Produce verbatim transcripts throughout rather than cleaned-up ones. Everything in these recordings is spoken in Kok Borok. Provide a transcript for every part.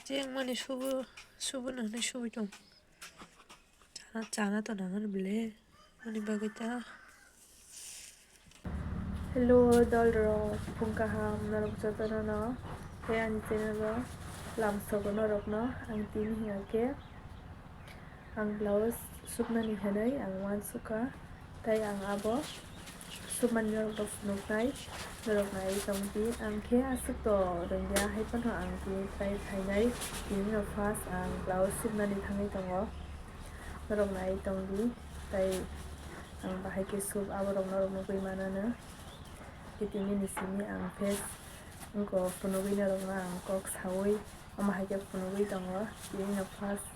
Chengmani subu, subu nang nai subui tong. Chana, chana to nang ani bele. Ani bagwi ta. Hello, dol rok, phung kaham, norok jotono no. Tei ani channel o lamsogo norok no, ang tini hiya khe. Ang blouse supnani hinwi ang uansukha, tei ang abo supmani norokno phunuknai, norok naiwi tongdi. Ang khe aswk to rwngya, hai phano ang tini try khainai, tinino first ang blouse supnani thangwi tongo, norok naiwi tongdi, tei ang bahai khe sup aborok norok nugwi manano. Tei tini ni simi ang face wngkha phunugwi norokno ang kok saui, omo hai khe phunugwi tongo, tinino first.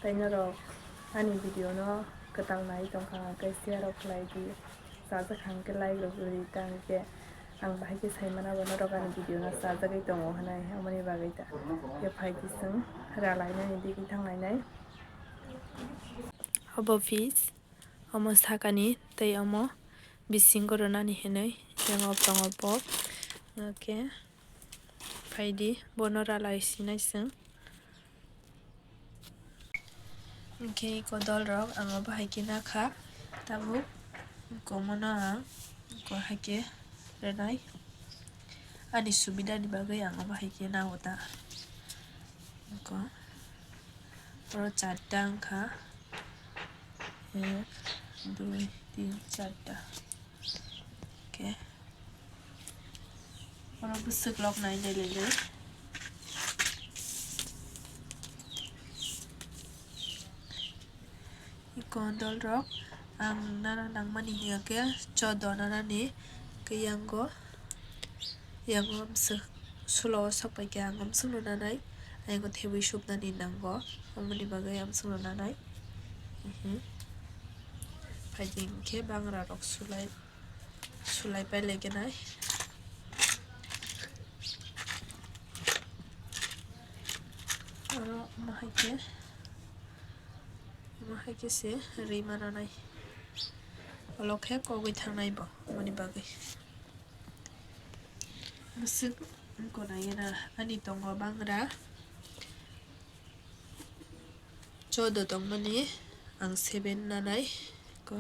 Tei norok ani video no kwtal nai tongkha hwnkhe share rok khlai di, chajak kha hwnkhe like rok rw di, ta hwnkhe ang bahai khe sai mano bo norok ani video no chajagwi tongo hwnwi, omoni bagwi ta khe phai di chwng ralainani digwi thanglainai. Obo piece, omo sakani tei omo bisingo rwnani hinwi yang tongo bo, hwnkhe. Phaidi, bono ralai sinai chwng. Hwnkhe iko dol rok ang obo hai khe nakha, tabuk iko mono ang iko hai khe rwnai. Ani subida ni bagwi ang obo hai khe nao ta. Iko oro charta wngkha. Ek, dui, tin, charta. Oke. Oro bwswk lok nai nai le le. Iko dol rok ang nana nangmani hiya khe chodo nana ni khe yango. Yango amswk sulo o sok pai khe ang amswk no nanai, ayang thebwi supnani nango, omoni bagwi amswk no nanai. Mhm. Phaidi hinkhe bangra rok sulai, sulai pai lai khe nai. Oro omo hai khe, omo hai khe se rima nanai. Olo khe kogwi thangnai bo, omoni bagwi. Bwswk wngkha nai na ani tongo bangra. Chodo tongmani ang seven nanai. Ko.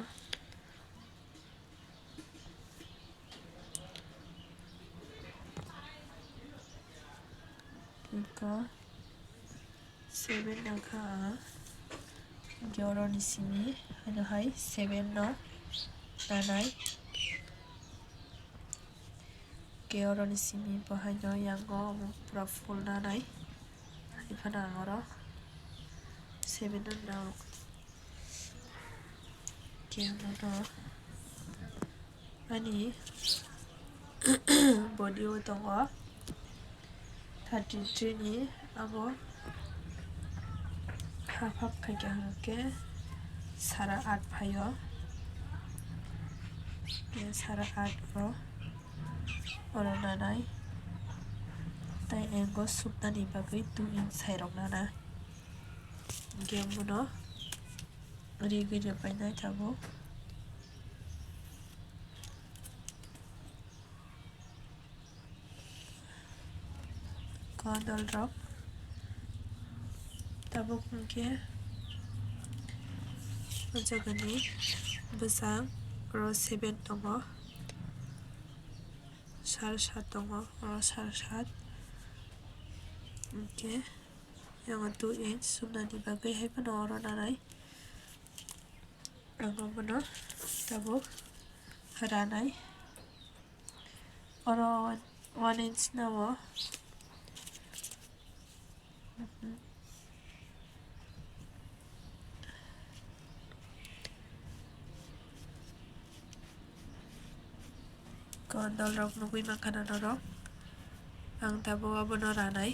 Ko. Seven nakha ang. Hwnkhe oroni simi haino hai seven no nanai. Hwnkhe oroni simi bo haino yango omo pura full nanai. Hai phano ang oro seven no nao. Hwnkhe omono ani body o tongo thirty three ni, abo half half khai khe hwnkhe sara at phaio, sara at o oro nanai, tei angle supnani bagwi two inch sai rok nana, hwnkhe omono rigwi rwbainai tabuk. Kodol rok tabuk hwnkhe o jagani bwsang oro seven tongo, sal sat tongo, oro sal sat hwnkhe yango two inch sumnani bagwi hai phano oro nanai. Ang omono tabuk ranai. Oro one, one inch nao. Kodol rok nugwi mankha na norok. Ang tabuk abono ranai.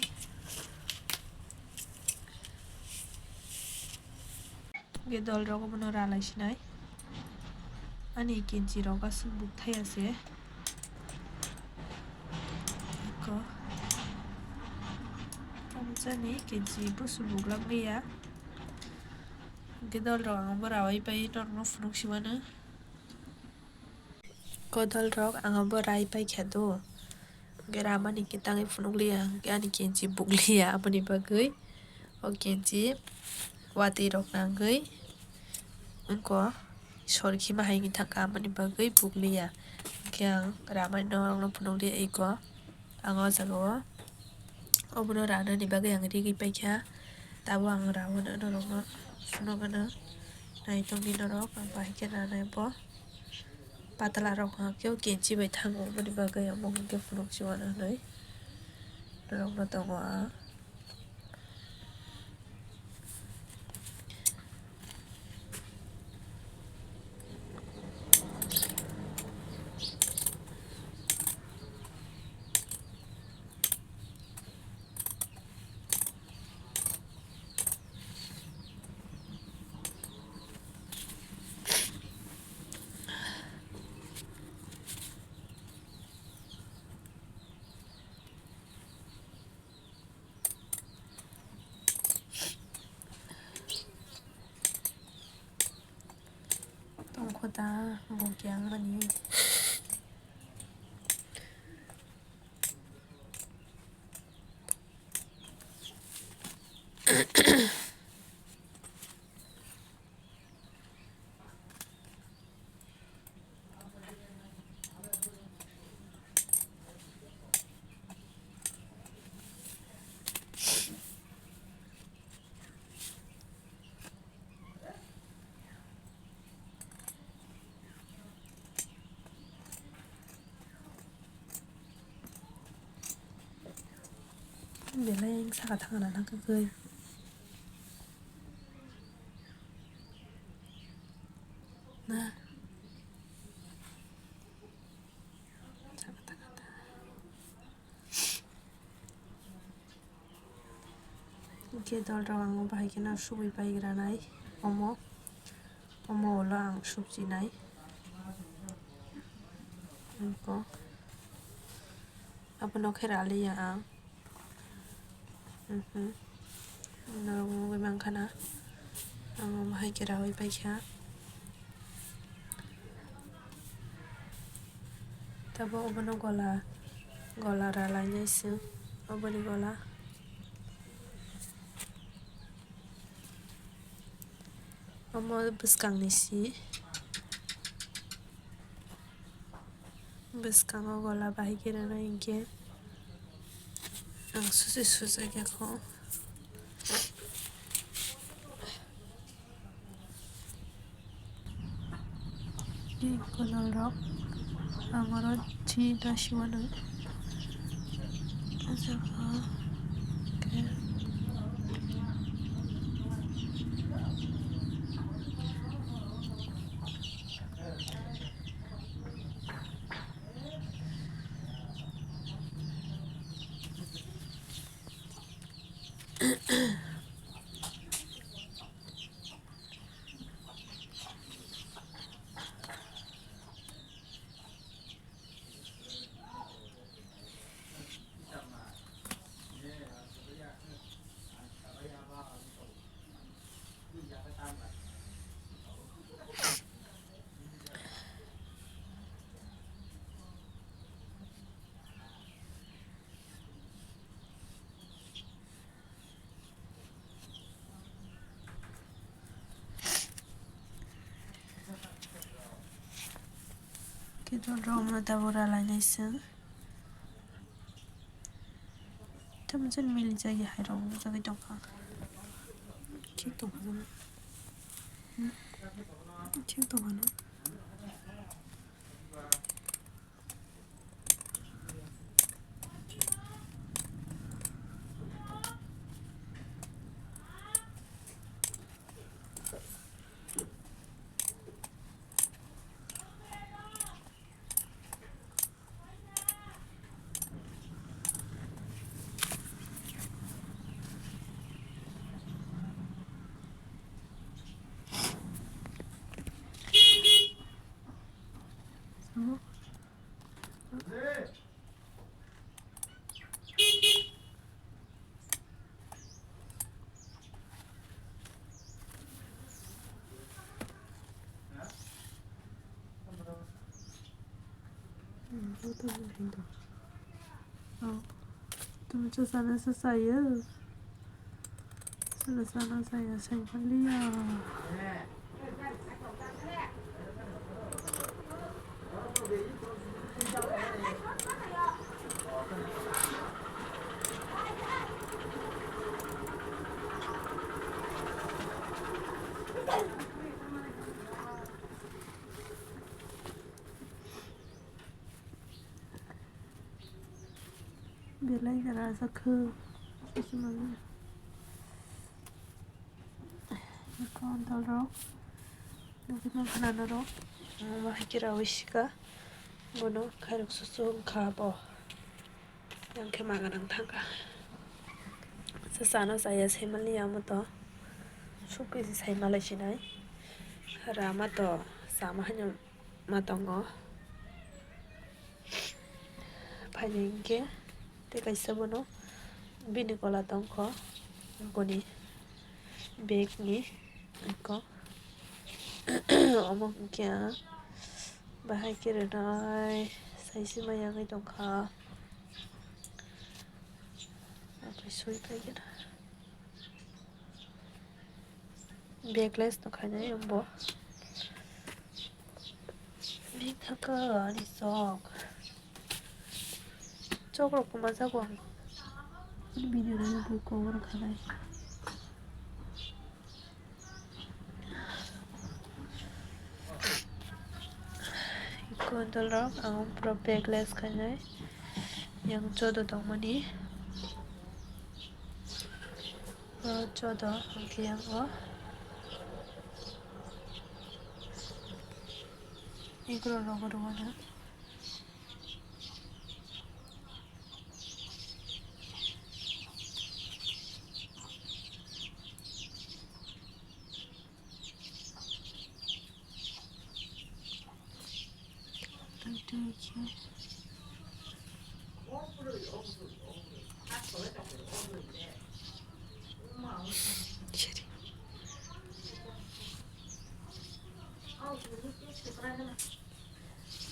Hwnkhe dol rok abono ralai sinai. Ani kenchi rok aswk bukthai ase. Eko. Tamjani kenchi busu buk lamliya. Hwnkhe dol rok ang bo rawai pai norokno phunuk simano. Kodol rok ang abo rai pai kha do. Hwnkhe ramani khe tangwi phunukliya, hwnkhe ani kenchi bukliya, aboni bagwi o kenchi watwi rok nangwi wngkha sor khima hai wngwi thangkha, aboni bagwi bukliya. Hwnkhe ang ramani norokno phunukliya eko. Ang o jaga o obono ranani bagwi ang rigwi paikha. Tabuk ang raono norokno phunukgwno naitokdi norok, ang bahai khe ranai bo. Patla rok hwnkhe o kenchi bai thango, aboni bagwi omo hwnkhe phunukchi mano hinwi norokno tongo ang. Tongkho ta bo kiyang mani. Belai ang saka thangna na kwkwi. Na. Saka thangna ta. Hwnkhe dolrok ang bahai kheno subui paigra nai omo, omo ulo ang subchi nai. Wngkha. Abono khe raliya ang. Mhm. Norok nugwi mankha na. Ang omo hai khe raui paikha. Tabuk obono gola, gola ralainai se, oboni gola. Omo bwskangni si. Bwskango gola bahai khe rwnai hinkhe ang susi sujak ya kho. Tei kodol rok ang oro twi da siwano. O jaga khe. Khe dolrokno tabuk ralainai chwng. Tamo chwng milijak ya hai rok nukjagwi tongkha. Khik tongkha jani. Hmm? Khik tongkha no. Tamo chasana sa saya. Sana sana saya saya kaliya. Belai jora sa khe. Sisi manya. Eko dol rok. Nugui mankha nana rok. Omo hai khe raui sika. Bono khairok susu wngkha bo. Yang khe maga nang thangkha. Sa chana chaya saimanliya omo to. Sukui se saimalai sinai. Rama to sama haino ma tongo. Phaini hinkhe tei kaisa bono bini kola tongkho, boni bag ni eko. Omo hinkhe ang bahai khe rwnai saisi maya wngwi tongkha. Omo sui phaikhe. Backless no khainai bo. Bini thaka ani sok. Sok rok kwma jago ang. Video no bo cover khanai. Kondol rok ang pura backless khainai. Yang chodo tongmani. O chodo hwnkhe yang o. Igro rogo rogo na.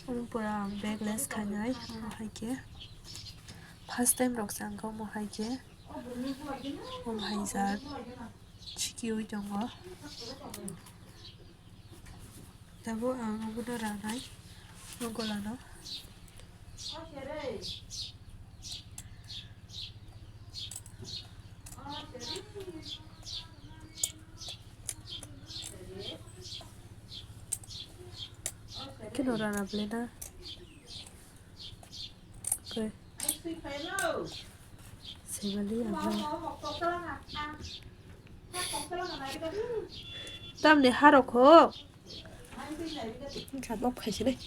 Omo pura ang backless khainai, omo hai khe first time rok se ang khe omo hai khe, omo hai jat sikiui tongo. Tabuk ang obono ranai, o golano. Keno rana pele na. Koi. Sebali abo. Tamni harok ho. Sabok khaisile.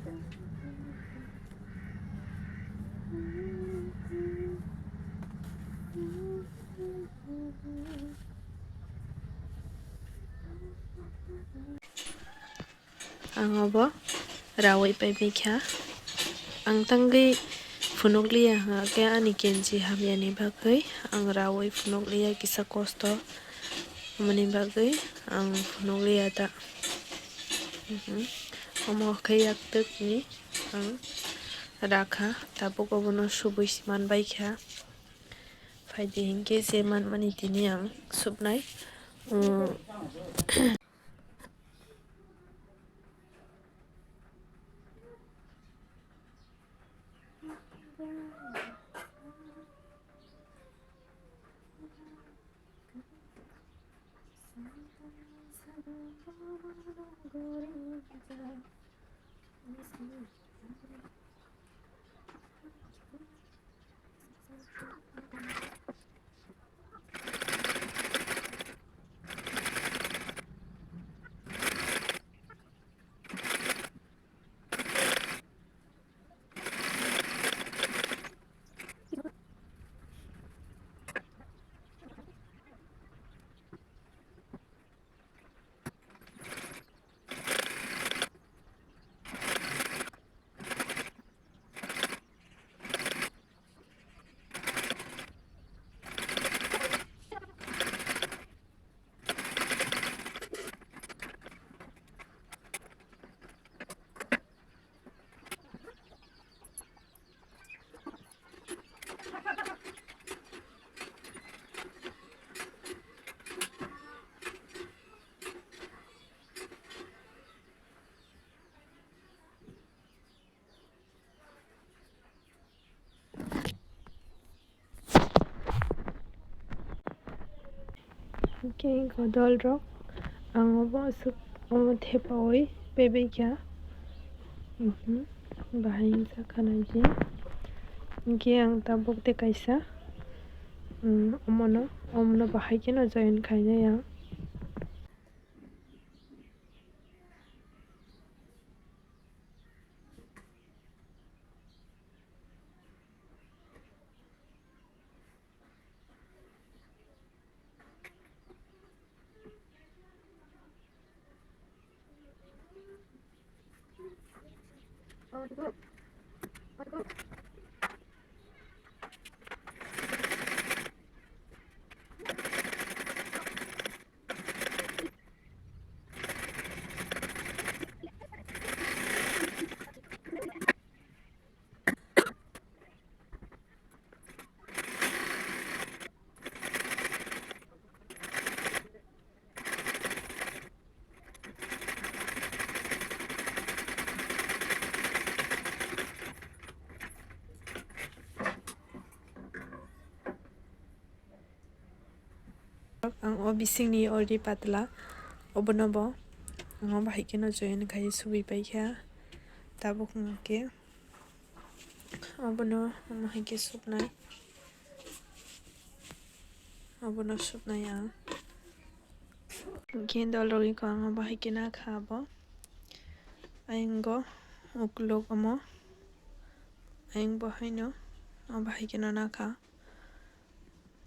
Ang obo rawi paibaikha. Ang tangwi phunukliya hwnkhe ani kenchi hamyani bagwi ang rawi phunukliya, kisa kosto. Aboni bagwi ang phunukliya ta. Mhm. Omo khe yaktwkni ang rakha, tabuk obono subui si manbaikha. Phaidi hinkhe je manmani tini ang subnai. Mm. Hinkhe godol rok ang obo aswk omo thepaui pebaikha. Mhm. Bahai wngsa kha naidi. Hinkhe ang tabuk tei kaisa, mm, omono, omono bahai kheno join khainai ang. Ang o bisingni already patla, obono bo ang o bahai kheno join khai subui paikha. Tabuk hwnkhe obono omo hai khe subnai, obono subnai ang. Hinkhe dol rogwi kho ang o bahai kheno nakha abo. Ayang go ukuluk omo, ayang bo haino o bahai kheno nakha.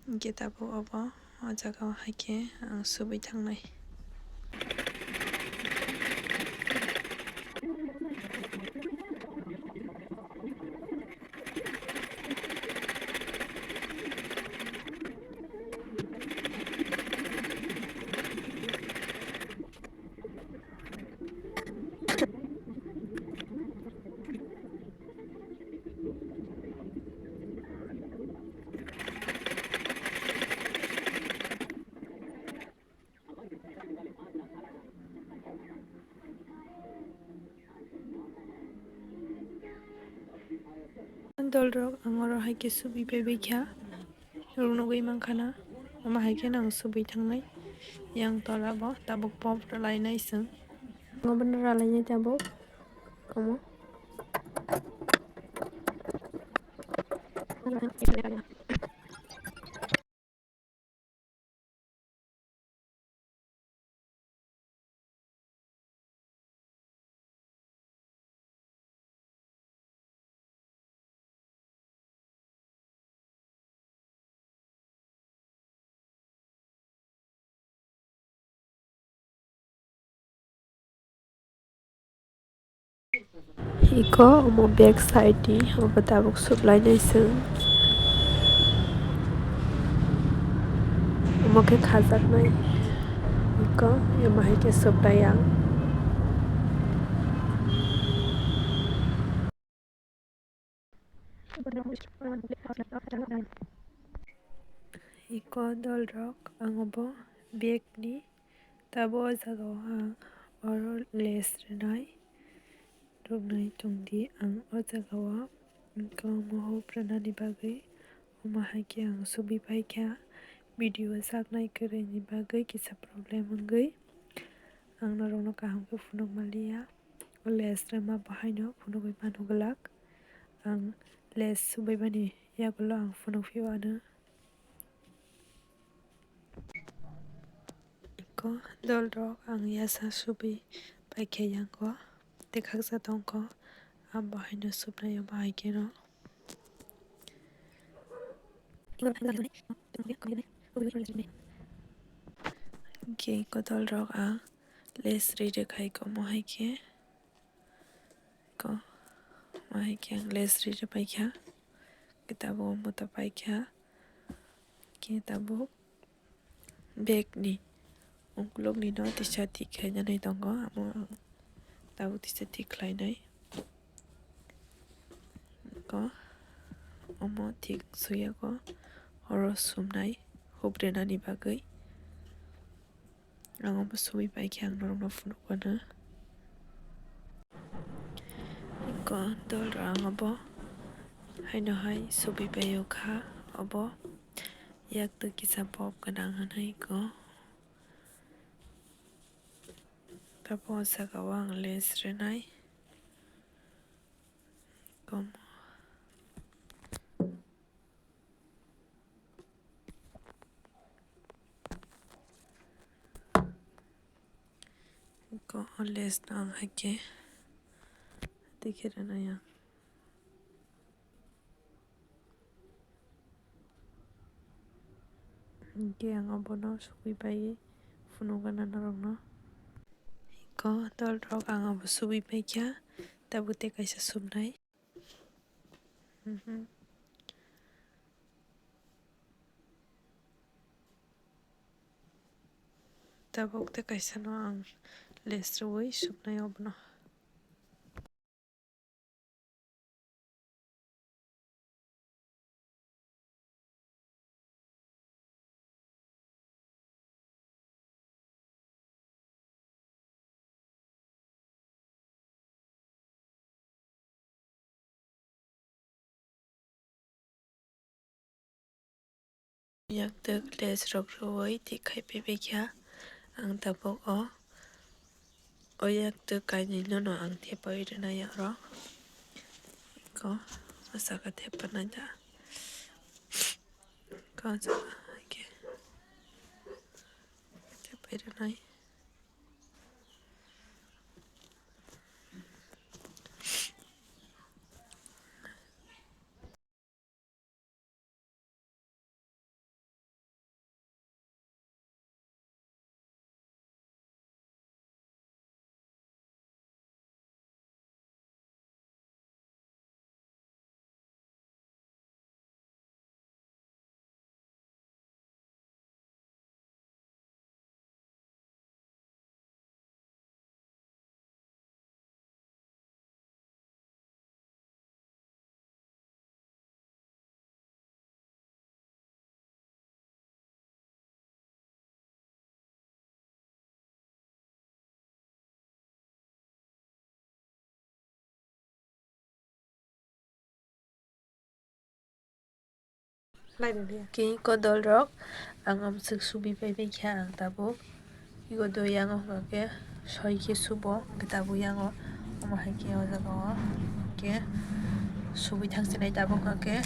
Hinkhe tabuk obo o jaga o hai khe ang subui thangnai. Dol rok ang oro hai khe subui paibai kha, rung nugui mankha na, omo hai khe no ang subui thangnai. Yang tola bo tabuk pop rwlai nai chwng. Obono rwlai nai tabuk omo. Iko omo back side ni obo tabuk suklainai chwng. Omo khe khajaknai. Iko emo hai khe suklai ang. Iko dolrok ang obo back ni. Tabo o jaga o ang oro lace rwnai rwknai tongdi. Ang o jaga o wngkha omo hop rwnani bagwi, omo hai khe ang subi paikha. Video saknai kwrwini bagwi kisa problem wngwi ang norokno kaham khe phunuk manliya. O lace rwma bo haino phunugwi mano glak. Ang lace subaimani yagulo ang phunuk phio ano. Iko dolrok ang yasa subi paikha yango, tei khaksa tongkho, abo haino subnai omo hai kheno. Hwnkhe iko dolrok ang lace ri rwkha iko omo hai khe. Ko, omo hai khe ang lace ri rwpaikha. Khe tabuk omo ta paikha. Khe tabuk back ni ukulukni no tisa thik khlainani tongo. Amo ang tabuk tisa thik khlainai. Ko, omo thik suyako oro sumnai hubrenani bagwi. Ang obo subi paikhe ang norokno phunukgwno. Ko dolrok ang obo haino hai subi paio kha obo yaktwi kisa pop gwnang hwnwi ko. Tabuk o jaga o ang lace rwnai. Kom. Ko lace no ang hai khe twi khe rwnai ang. Hwnkhe ang obono subi pai phunukgwno norokno. Ko dolrok ang obo subi paikha, tabuk tei kaisa subnai. Mhm. Tabuk tei kaisa no ang lace rwui subnai obono. Yaktwi lace rok rwui thik khai paibai kha ang tabuk o. O yaktwi kainwi no no ang thepai rwnai oro. Ko o saka thepa nai da. Ko o jaga hai khe thepai rwnai. Khe kodol rok ang amswk subi pai bai kha ang tabuk. Ego do yango hwnkha khe soi khe subo hwnkhe tabuk yango omo hai khe o jaga o hwnkhe subi thang sinai tabuk hwnkha khe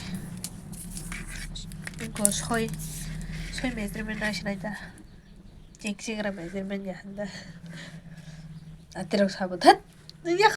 ego soi soi measurement nai sinai ta chek chek ra measurement ya handa atirok sabo that ya.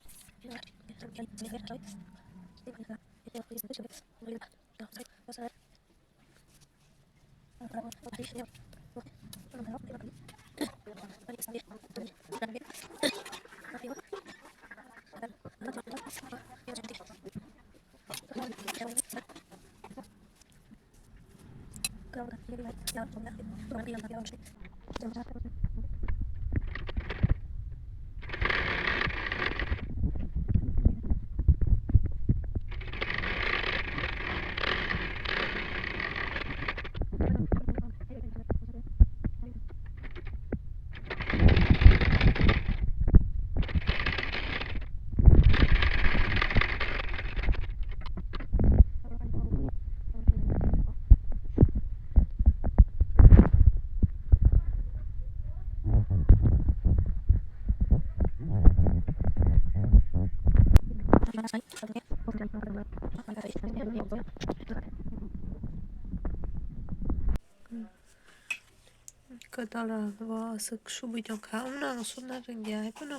Kwtal rok bo aswk subui tongkha, omo no ang suna rwngya, hai phano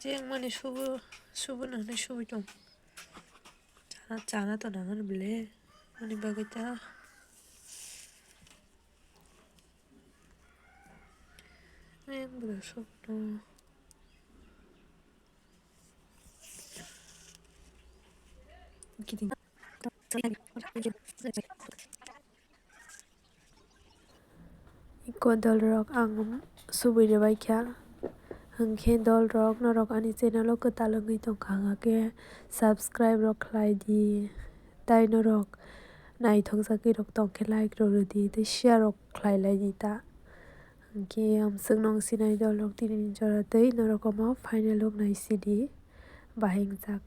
je wngmani subu, subu no hinwi subui tong. Chana, chana to nang ani bwle, ani bagwi ta. Ayang bwla sukno. Iko dolrok ang subui rwbaikha, hwnkhe dolrok norok ani channel o kwtal wngwi tongkha, hwnkhe subscribe rok khlai di, tei norok naithok jagwi rok tongkhe like rok rwdi tei share rok khlai lai di ta. Hwnkhe amswk nong sinai dolrok tinini jora tei norok omo final look nai sidi bahai wngjak.